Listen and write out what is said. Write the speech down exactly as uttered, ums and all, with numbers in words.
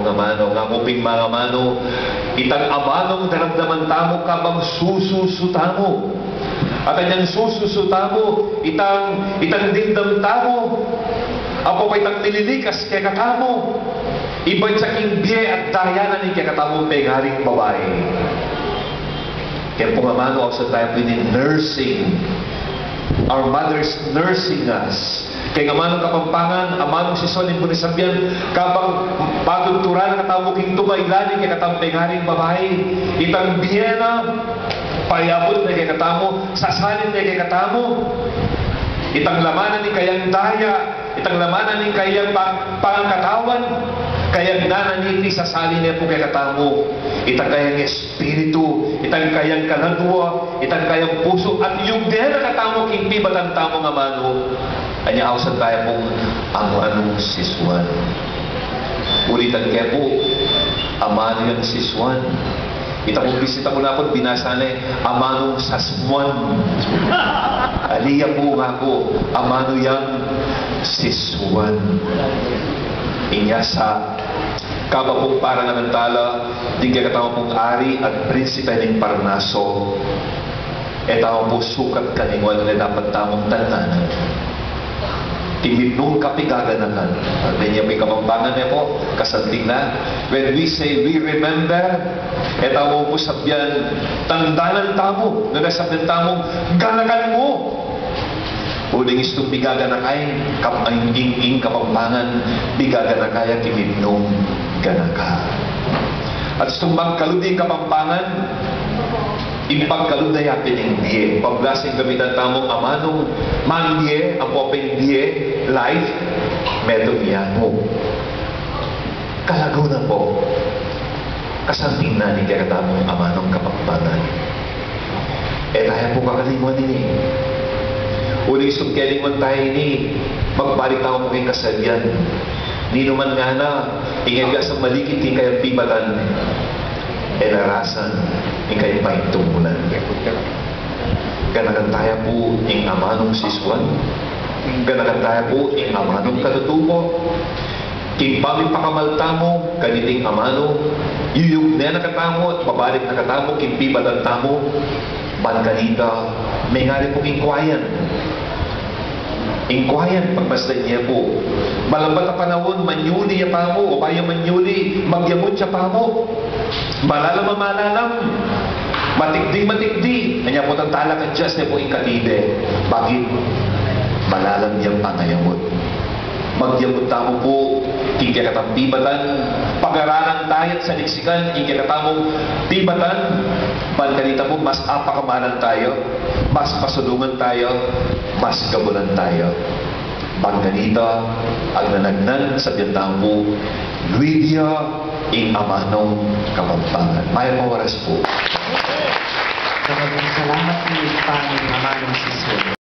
Amanu, ngaku pin, amanu, itang amanung daramdaman tamu kabang sususu tamu. At anyang sususu tamu, itang, itang dimdam tamu, ampo pa itang nililikas kekatamu, ibat ya king bie at daya na ning kekatamung pengaring babai. Kaya pung amanu, ausan tamu pin ing nursing. Our mothers nursing us. Keng amanung Kapampangan, amanung sesuan ing buri sabyan, kabang patudturan na katamu king tumayla ning kekatamung pengaring babai, itang bie na, payabut na kekatamu, sasalin na kekatamu, itang laman na ning kayang daya, itang laman na ning kayang pang-, pangkatawan, kayang nananiti, sasalin na pu kekatamu, itang kayang es- espiritu, itang kayang kaladua, itang kayang pusu, at yugnan na katamu king pibatan tamung amanu. Anya ausan tamu pung amanung sesuan. Ulitan ke pu, amanu yang sesuan. Ita pung bisita ku na pu, binasa ne, amanung sasmuan. Ali ya pu, ngaku, amanu yang sesuan. Inya sa Kabang pung parangalan tala ding kekatamung ari at prinsipe ning Parnaso, e tamu pu sukat kalinguan ing dapat tamung tandanan. Ing mipnung kapigaganakan. Deng ya pu ing Kapampangan, e pu, kasanting na. When we say we remember, e tamu pu sabyan, tandanan tamu, nune sabyan tamu, ganakan mu. Uling istung migaganaka ing kap-, ing, ing, ing Kapampangan, migaganaka ya king mipnung ganaka. At istung magkalub ing Kapampangan, ing pagkalub na ya pin ing bie. Pablas ing gamitan tamung amanung mambie, ampo pin bie, life, metung ya mu. Kalagu na pu. Kasanting na ning kekatamung amanung Kapampangan. E taya pu kakalinguan ini. Uling istung kelinguan taya ini, magbalik tamu pu king kasalian. Ninuman ngana, ing e biasang malikit king kayang pibatan, e narasan ing kayang paintumulan. Ganakan taya pu ing amanung sisuan. Ganakan taya pu ing amanung katutubo. King pamipakamal tamu kaniting amanu, yuyugnan na katamu at babalik na katamu king pibatan tamu, ban kanita, mengari pu king kuayan. Ing kuayan, pagmasdan ye pu. Malambat a panaun, manyuli ya pamu, o bayu manyuli, magyamut ya pamu. Malalam a malalam, matikding matikdi, anya pu tang talakad ya, este pu ing katibe. Bakit? Malalam yang pangayamut. Magyamut tamu pu king kekatang pibatan, pagaralan taya at saliksikan ing kekatamung pibatan, ban kanita pu mas apakamalan taya, mas pasulungan taya, mas gabulan taya. Ban kanita, agnanagnan, sabyan tamu pu, luid ya ing amanung Kapampangan. Mayap a oras pu. Maraming salamat pu, Panginoon, amanung sisuan.